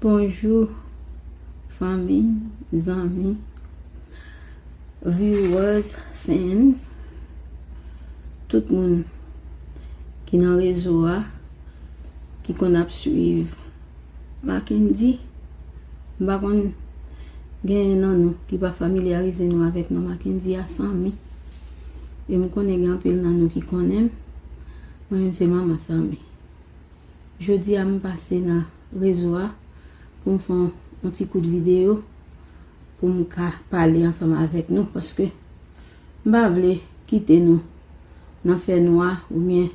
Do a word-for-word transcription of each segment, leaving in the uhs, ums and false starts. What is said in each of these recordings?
Bonjou, fanmi, zanmi, viewers, fans, tout moun ki nan rezo a, ki konn ap swiv Mackendy. M pa konn genyen nan nou ki pa familyarize nou avèk non Mackendy a, Samy. E m konnen gen anpil nan nou ki konnen m. Mwen menm se Manman Samy. Jodi a m pase nan rezo a pou m fè yon, yon ti kout videyo pou m ka pale ansanm avèk nou, paske m pa vle kite nou nan fènwa oubyen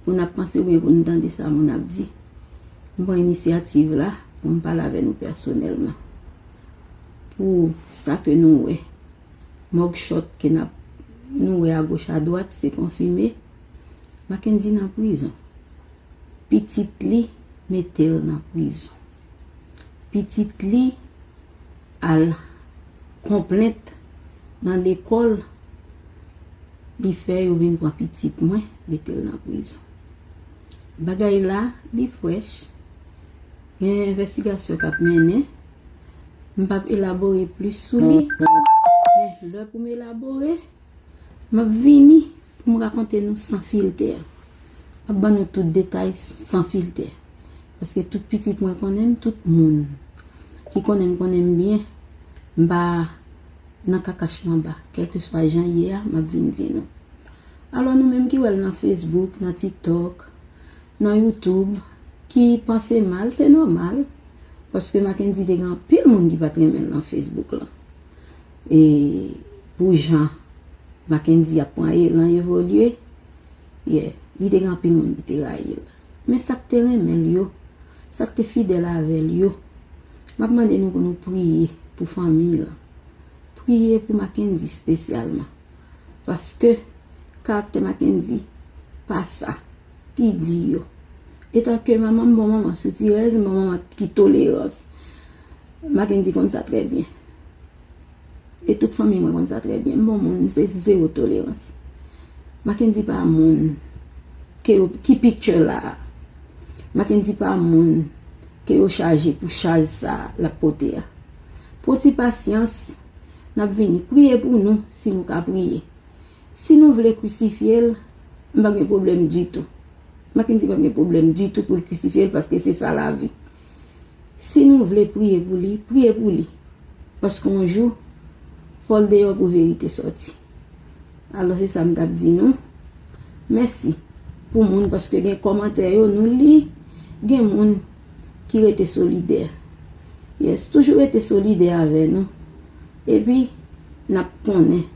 pou n ap panse oubyen pou n tande sa moun ap di. M pran inisyativ la pou m pale avè nou pèsonèlman. Pou sa ke nou wè, mugshot ke n ap, nou wè agoch adwat, se konfime. Mackendy nan prizon. Pitit li mete l nan prizon. Pitit li al konplent nan lekòl, li fè yo vin pran pitit mwen, mete l nan prizon. Bagay la, li frèch. Gen envestigasyon k ap mennen. M p ap elabore plis sou li. Men lè pou m elabore, m ap vini pou m rakonte nou san filtè. M ap ban nou tout detay san filtè. Paske tout pitit mwen konnen m, tout moun ki konnen m, konnen m byen. M pa nan kaka chanba. Kèlkeswa jan ye a, m ap vin di nou. Alò, nou menm ki wè l nan Facebook, nan TikTok, nan YouTube, ki panse mal, se nòmal. Paske Mackendy te gen anpil moun ki pa t renmen l nan Facebook lan. E pou jan Mackendy ap pran elan evolye, yeah, li te gen anpil moun ki te rayi l. Men sa k te renmen l yo, sa k te fidèl avè l yo, m ap mande nou pou nou priye pou fanmi lan. Priye pou Mackendy espesyalman. Paske karaktè Mackendy pa sa ki di yo. Etanke manman, m bon manman soutirèz, m bon manman ki tolerans. Mackendy konn sa trè byen. E tout fanmi mwen konn sa trè byen. M bon moun, m se zewo tolerans. Mackendy pa moun ke yo, ki picture la a. Mackendy pa moun ke yo chaje pou chaj sa a l ap pote a. Pran ti pasyans, n ap vini. Priye pou nou, si nou ka priye. Si nou vle krisifye l, m p ap gen pwoblèm ditou. Mackendy p ap gen pwoblèm ditou pou l krisifye l, paske se sa lavi. Si nou vle priye pou li, priye pou li. Paske yon jou, fò l deyò pou verite sòti. Alò, se sa m t ap di nou. Mèsi pou moun, paske gen kòmantè yo, nou li, gen moun ki rete solidè. Yes, toujou rete solidè avè nou. Epi, n ap konnen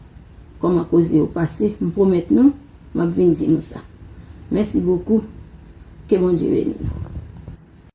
kòman koze yo pase. M pwomèt nou, m ap vin di nou sa. Mèsi bokou. Ke Bondye beni nou.